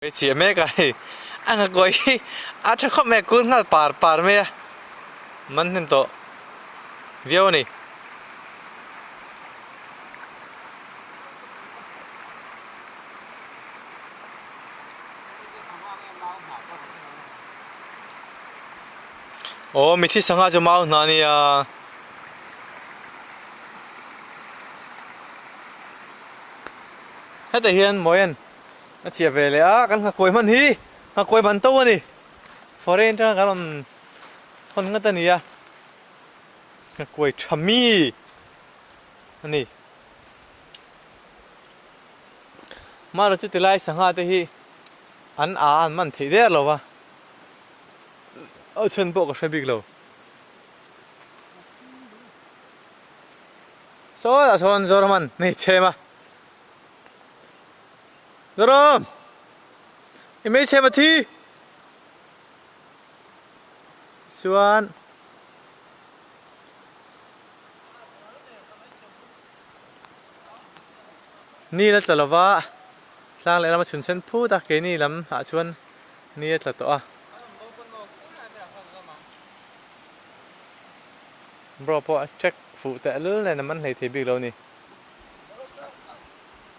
Hmeichhia mek a hei a nghakuai hi a tha khawp mai a kul nghal par par mai a man hnem tawh viau a ni. Aw mithi sangha chu mau hna a nia. Hetah hian mawian A chhiah ve leh a, kan nghakuai hman hi nghakuai ban to a ni. Foreign atanga kan rawn hawn ngat a ni a, nghakuai tha mi a ni. Mahlo chu tilai sangha te hi an a an man theih der lo va, a chhan pawh ka hre bik lo. Sawtah sawn Zoraman hmeichhe ma. Zoram! I hmeichhe ma thi! Chuan Ni la tla lova tlang leh lama chhun sen phut a keini lam ah chuan ni a tla tawh a. Bro pawh a check fuh tehlul nen a man hlei thei bik lo a ni.